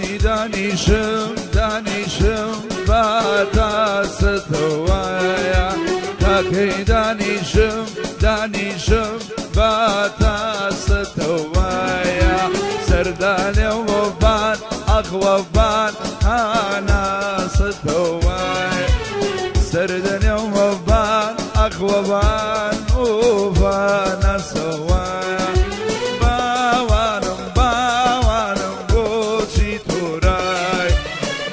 تاکەی دانیشم دانیشم با تاسەتەوەیە تاکەی دانیشم دانیشم با تاسەتەوەیە سەردانێ وەبان ئەخوەبان هاناسەتەوەیە سەردانێ وەبان ئەخوەبان ئوفاناسەوەیە باوانم باوانم بۆچی تۆرای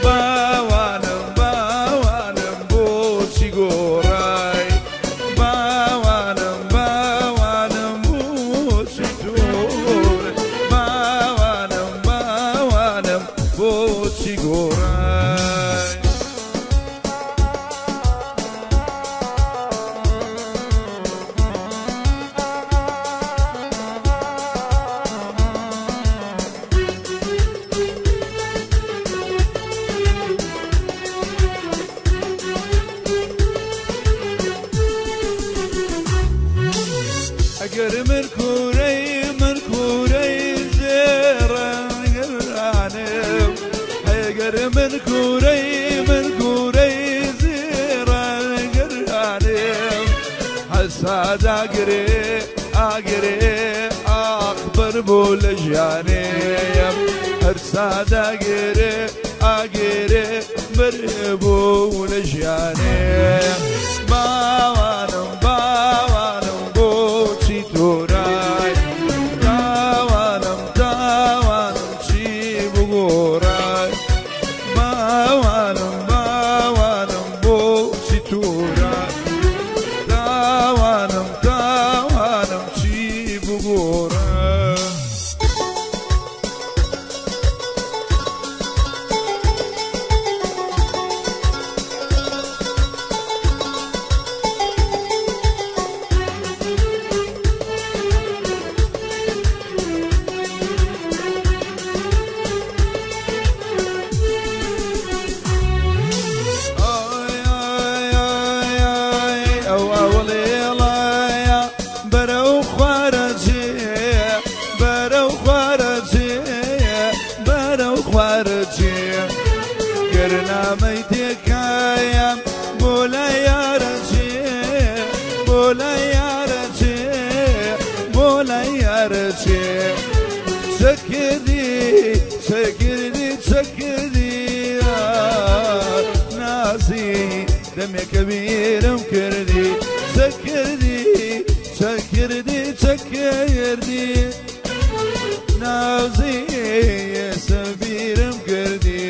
باوانم باوانم بۆچی گۆڕای باوانم باوانم بۆچی تۆرای باوانم باوانم بۆچی گۆڕای. ئەگەر من کوورەی من کوورەی زێڕەنگرانم ئەگەر من کوورەی من کوورەی زێڕەنگرانم هەساداگرێ ئاگرێ ئاخبەر بوو لە ژیانێم هەرساداگرێ ئاگرێ بەر بوو لە ژیانێم باوانم باوانم بۆچی تۆرای تاوانم تاوانم چی بگۆڕای باوانم باوانم بۆچی تۆرای تاوانم تاوانم چی بگۆڕای. ئای ئای ئای ئای ئەو ئەوڵێڵایە بەرەو خوارەجێ بەرەو خوارەجێ بەرەو خوارەجێ گەرنامەی تێکایە بۆ لای یارەجێ بۆ لای یارەجێ بۆ لای یارەجێ چەکردی چەکردی چەکردی نازی دەمێکە بیرم کردی چەکردی چەکردی چەکردی نازی ئێستا بیرم کردی.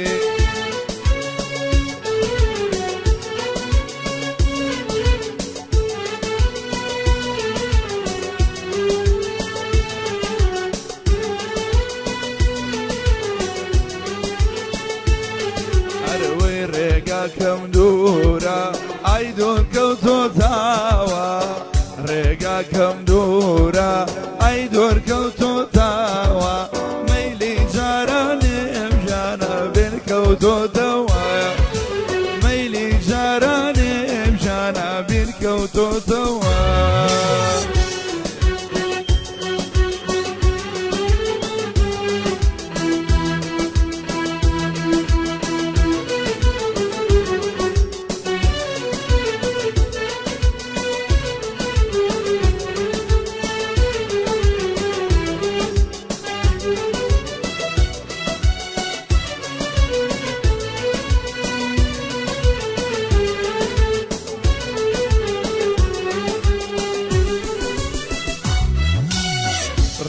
ئەرەوەی ڕێگاکەم دوورە ئای دوور کەوتۆ تاوە ڕێگاکەم دوورە ئای دوور کەوتۆ تاوە مەیلی جارانێم ژانە بێن کەوتۆ دەوە مەیلی جارانێم ژانە بێن کەوتۆ دەوە.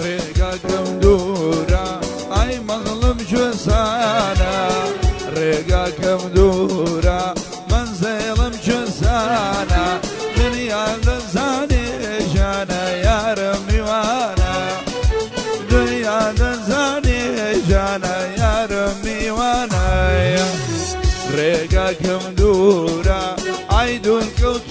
ڕێگاکەم دوورە ئای مەغڵم کوێسانە ڕێگاکەم دوورە مەنزێڵم کوێسانە دنیا دەزانێ ژانە یارم میوانە دنیا دەزانێ ژانە یارم میوانە ڕێگاکەم دوورە ئای دوور کەوت